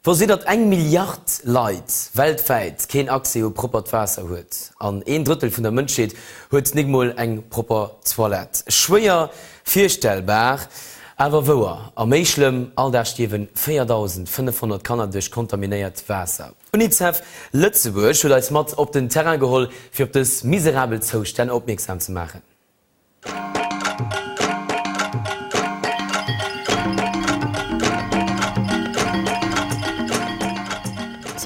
Wosst Dir, datt eng Milliard Leit weltwäit keen Accès u proppert Waasser huet? An een Drëttel vun der Mënschheet huet nik mol eng propper Toilette. Schwéier virstellbar, awer wouer. A méi schlëmm, all Dag stierwen 4.500 Kanner duerch kontaminéiert Waasser. Unicef Lëtzebuerg huet eis mat op den Terrain geholl, fir op dës miserabel Zoustänn opmierksam ze maachen.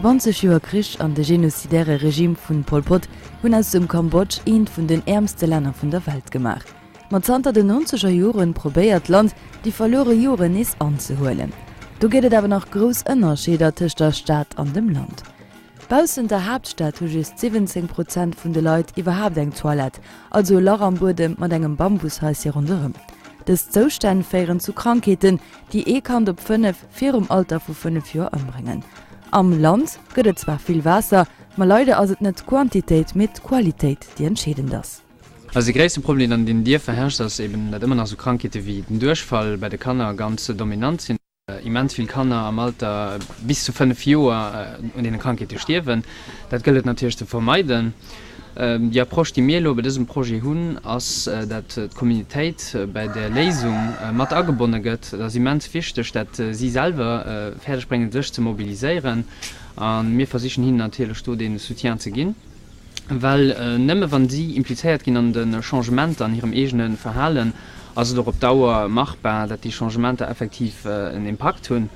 20 Joer Krich an de genozidäre Regime vun Pol Pot hunn aus dem Kambodsch eent vun den äermste Länner vun der Welt gemaach. Ma zanter den nonzeger Joren probéiert d'Land, déi verluere Joren nees anzehuelen. Do gëtt et awer nach grouss Ënnerscheeder tëscht der Stad an dem Land. Baussent der Haaptstad hu just 17 Prozent vun de Leit iwwerhaapt eng Toilette, also e Lach am Buedem mat engem Bambushaisje ronderëm. Dës Zoustänn féieren zu Krankheeten, déi ee Kand op 5 virum Alter vu 5 Joer ëmbréngen. Am Land gëtt et zwar vill Waasser, ma leider ass et net d'Quantitéit, mee d'Qualitéit, déi entscheedend ass. Also de gréisste Problem, deen an den Dierfer herrscht, ass eben, datt ëmmer nach esou Krankheete wéi den Duerchfall bei de Kanner ganz dominant sinn. Immens vill Kanner am Alter bis zu 5 Joer un deene Krankheete stierwen. Dat gëllt et natierlech ze vermeiden. Déi Approche, déi mir elo bei dësem Projet hunn, ass, dat d'Communautéit bei der Léisung mat agebonne gëtt. Et ass immens wichteg, dat si selwer fäerdeg bréngen, sech ze mobiliséieren. A mir versichen hinnen natierlech do dee Soutien ze ginn. Well nëmme wann si implizéiert ginn an de Changementer an hirem eegene Verhalen, ass et och op Dauer machbar, dat déi Changementer effektiv en Impakt hunn.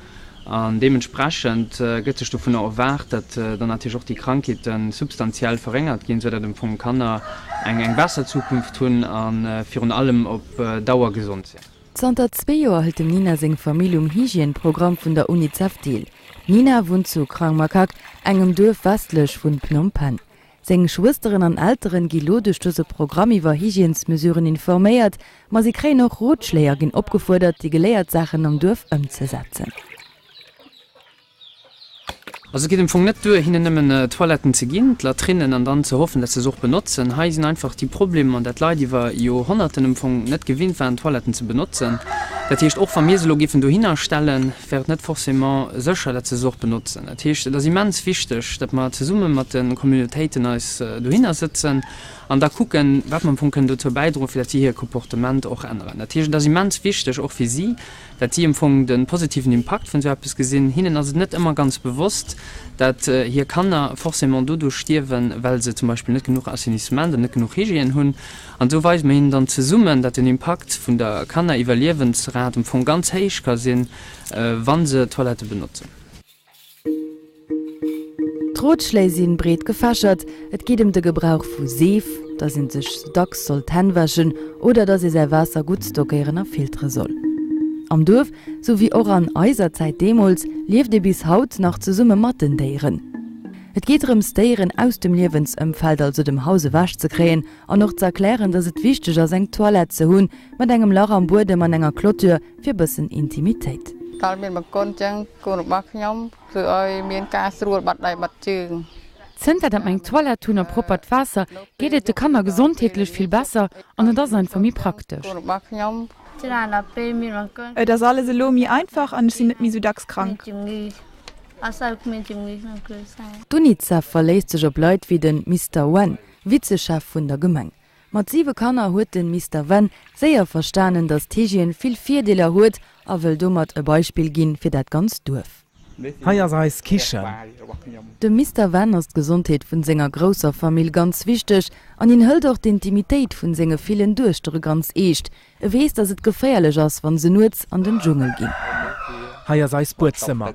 An deementsprechend gëtt sech dovunner erwaart, dat dann natierlech och déi Krankheete substantiell verréngert ginn, esou dat am Fong Kanner eng eng besser Zukunft hunn a virun allem op Dauer gesond sinn. Zanter zwee Joer hëlt dem Nina seng Famill um Hygiène-Programm vun der Unicef deel. D'Nina wunnt zu Krang Makak, engem Duerf westlech vun Phnom Penh. Seng Schwësteren an Elteren gi lo duerch dëse Programm iwwer Hygiènesmesuren informéiert, ma si kréien och Rotschléi a ginn opgefuerdert, déi geléiert Saachen am Duerf ëmzesetzen. Also et geet am Fong net duer, hinnen nëmmen Toiletten ze ginn, d'Latrinnen, an dann ze hoffen, dat se se och benotzen. Hei sinn einfach déi Problemer, dat d'Leit iwwer Joerhonnerten am Fong net gewinnt waren, Toiletten ze benotzen. Dat heescht, och wa mir se elo géifen dohinner stellen, wär et net forcément sécher, dat se se och benotzen. Dat heescht, et ass immens wichteg, dat mer zesumme mat de Communautéiten eis dohinner sëtzen an da kucken, wat mer am Fong kënnen dozou bäidroen, fir dat si hir Comportement och änneren. Dat heescht, et ass immens wichteg och fir si, dat si am Fong de positiven Impakt vun esou eppes gesinn. Hinnen ass et net ëmmer ganz bewosst, dat hir Kanner forcément doduerch stierwen, well se zum Beispill net genuch Assainissement an net genuch Hygiène hunn. An esou weise mer hinnen dann zesummen, dat den Impakt vun der Kanneriwwerliewensrat am Fong ganz héich ka sinn, wa se Toilette benotzen. D'Rotschléi sinn breet gefächert, et geet ëm de Gebrauch vu Seef, dass een sech sou dacks soll d'Hänn wäschen oder dass ee säi Waasser gutt stockéieren a filtere soll. Am Duerf, sou wéi och an eiser Zäit deemools, lieft ee bis haut nach zesumme mat den Déieren. Et geet drëms d'Déieren aus dem Liewensëmfeld, also dem Haus ewech ze kréien an och ze erklären, dass et wichteg ass eng Toilette ze hunn, mat engem Lach am Buedem an enger Clôture, fir bëssen Intimitéit. Zënter dat mer eng Toilette hunn a proppert Waasser, geet et de Kanner gesondheetlech vill besser an et ass einfach méi praktesch. Et ass alles elo méi einfach an ech sinn net méi sou dacks krank. D'Unicef verléisst sech op Leit wéi de Mister Wen, Vizechef vun der Gemeng. Mat siwe Kanner huet de Mister Wen séier verstanen, datt d'Hygiène vill Virdeeler huet a wëll domat e Beispill ginn fir dat ganzt Duerf. Hei ass eis Kichen. Dem Mister Wen ass d'Gesondheet vun senger grousser Famill ganz wichteg an hien hëlt och d'Intimitéit vun senge villen Duechtere ganz eescht. E weess, datt et geféierlech ass, wann se nuets an den Dschungel ginn. Hei ass eis Buedzëmmer.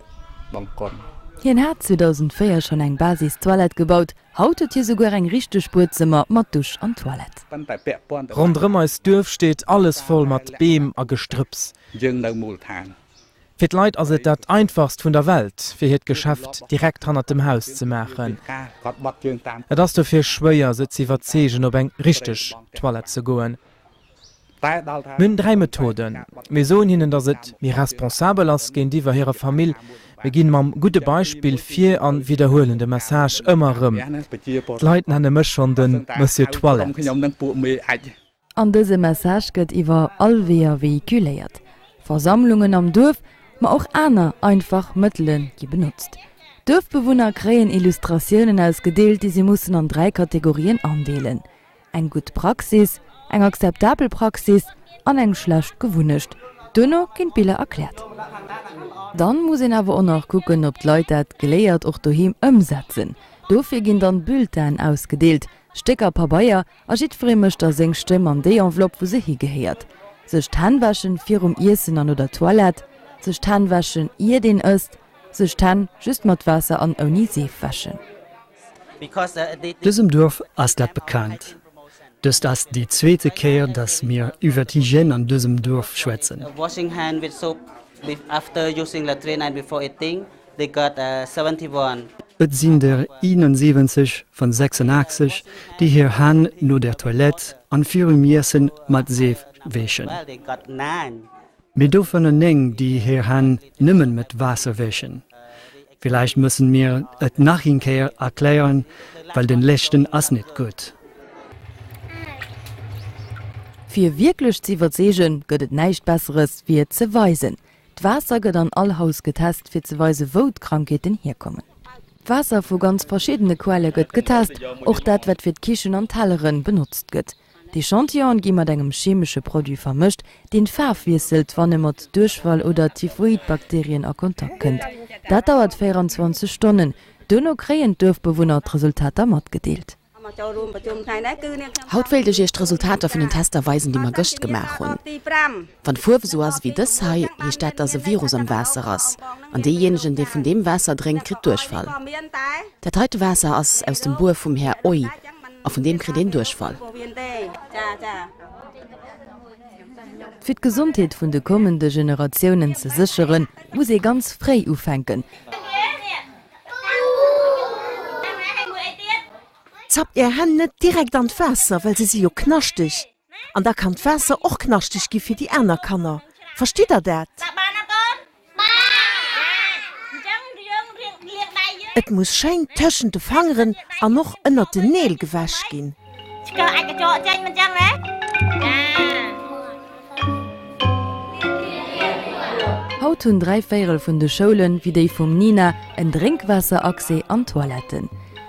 Hien hat 2004 schonn eng Basis-Toilette gebaut, Haut huet hie souguer eng richteg Buedzëmmer mat Dusch an Toilette. Ronderëm eist Duerf steet alles voll mat Beem a Gestrëpps. Fir d'Leit ass et dat einfachst vun der Welt, fir hiert Geschäft direkt hannert dem Haus ze maachen. Et ass dofir schwéier, se ze iwwerzeegen, op eng richteg Toilette ze goen. Mir hunn 3 Methoden. Mir soen hinnen, datt et méi responsabel ass géintiwwer hirer Famill. Mir ginn mam gudde Beispill vir an widderhuelen de Message ëmmer erëm. D'Leit nenne mech schonn de Monsieur Toilette. An dëse Message gëtt iwwer all Weeër vehiculéiert. Versammlungen am Duerf. Ma och aner einfach Mëttele gi benotzt. D'Duerfbewunner kréien Illustratiounen ausgedeelt, déi si mussen an 3 Kategorien andeelen, eng gutt Praxis, eng akzeptabel Praxis an eng schlecht Gewunnecht. Duerno ginn d'Biller erkläert. Dann muss een awer och nach kucken, ob d'Leit dat Geléiert och doheem ëmsetzen. Dofir ginn dann Bulletinen ausgedeelt, Stécker Pabeier, A jiddweree mécht da seng Stëmm an déi Enveloppe, wou se higehéiert. Sech d'Hänn wäschen virum Iessen an no der Toilette, sech d'Hänn wäschen iert een ësst, sech d'Hänn just mat Waasser an ouni Seef wäschen. Dësem Duerf ass dat bekannt. Dëst ass déi zweete Kéier, dass mir iwwer d'Hygiène an dësem Duerf schwätzen. They got 71. Et sinn der 71 vun 86, déi hir Hänn no der Toilette an virum Iessen mat Seef wäschen. Mee dovunner 9, déi hir Hänn nëmmen mat Waasser wäschen. Villäicht mussen mir et nach een Kéier erklären, well den leschten ass net gutt. Fir wierklech ze iwwerzeegen, gëtt et näischt Besseres, wéi et ze weisen. D'Waasser gëtt an all Haus getest, fir ze weise wou d'Krankheeten hierkommen. D'Waasser vu ganz verschiddene Quelle gëtt getest, och dat wat fir d'Kichen an d'Telleren benotzt gëtt. D'Echantillonen gi mat engem chemesche Produit vermëscht, deen d'Faarf wiesselt, wann e mat Duerchfall oder Typhoidbakterien a Kontakt kënnt. Dat dauert 24 Stonnen. Duerno kréien d'Duerfbewunner d'Resultater matgedeelt. Haut wéilt ech iech d'Resultater vun den Tester weisen, déi mer gëscht gemaach hunn. Wann d'Fuerf esou ass ewéi dës hei, heescht dat, dass e Virus am Waasser ass. An deejéinegen, dee vun deem Waasser drénkt, kritt Duerchfall. Dat heite Waasser ass aus dem Buer vum Här Oi a vun deem kritt een Duerchfall. Fir d'Gesondheet vun de kommende Generatiounen ze sécheren, muss ee ganz fréi ufänken. Zappt är Hänn net direkt an d'Waasser, well se si jo knaschteg an da kann d'Waasser och knaschteg gi fir déi aner Kanner. Verstitt der dat? Et muss schéin tëschent de Fangeren an och ënnert den Neel gewäsch ginn. Haut hunn 3 Véierel vun de Schoulen, wéi déi vum Nina, en Drénkwaasser-Accès an Toiletten.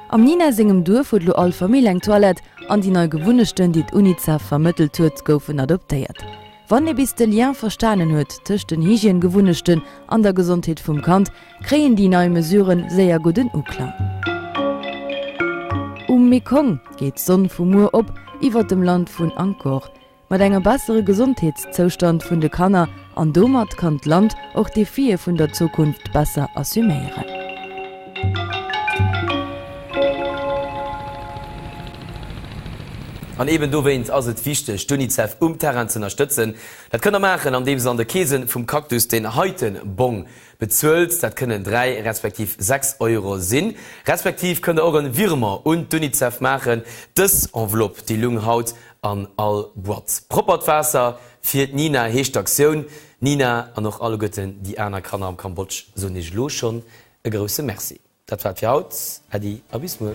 Am Nina sengem Duerf huet elo all Famill eng Toilette an déi nei Gewunnechten, déi d'Unicef vermëttelt huet, goufen adoptéiert. Wann ee bis de Lien verstanen huet tëscht den Hygiène-Gewunnechten an der Gesondheet vum Kand, kréien déi nei Mesuren séier gudden Uklang. Um Mekong geet d'Sonn vu muer op iwwer dem Land vun Angkor. Mat engem bessere Gesondheetszoustand vun de Kanner an domat kann d'Land och d'Defie vun der Zukunft besser assuméieren. An eben dowéint ass et wichteg, d'UNICEF um Terrain z'ënnerstëtzen. Dat kënnt der maachen, andeems der an de Keese vum Cactus deen heite Bong bezuelt. Dat kënnen 3 respektiv 6 Euro sinn. Respektiv kënnt der och en Virement un d'UNICEF maachen. Dës Enveloppe, déi lung haut an all Boîte. Proppert Waasser fir d'Nina heescht d'Aktioun. Nina an och alleguerten déi aner Kanner am Kambodsch soen iech elo schonn e grousse Merci. Dat war et fir haut. Äddi a bis muer.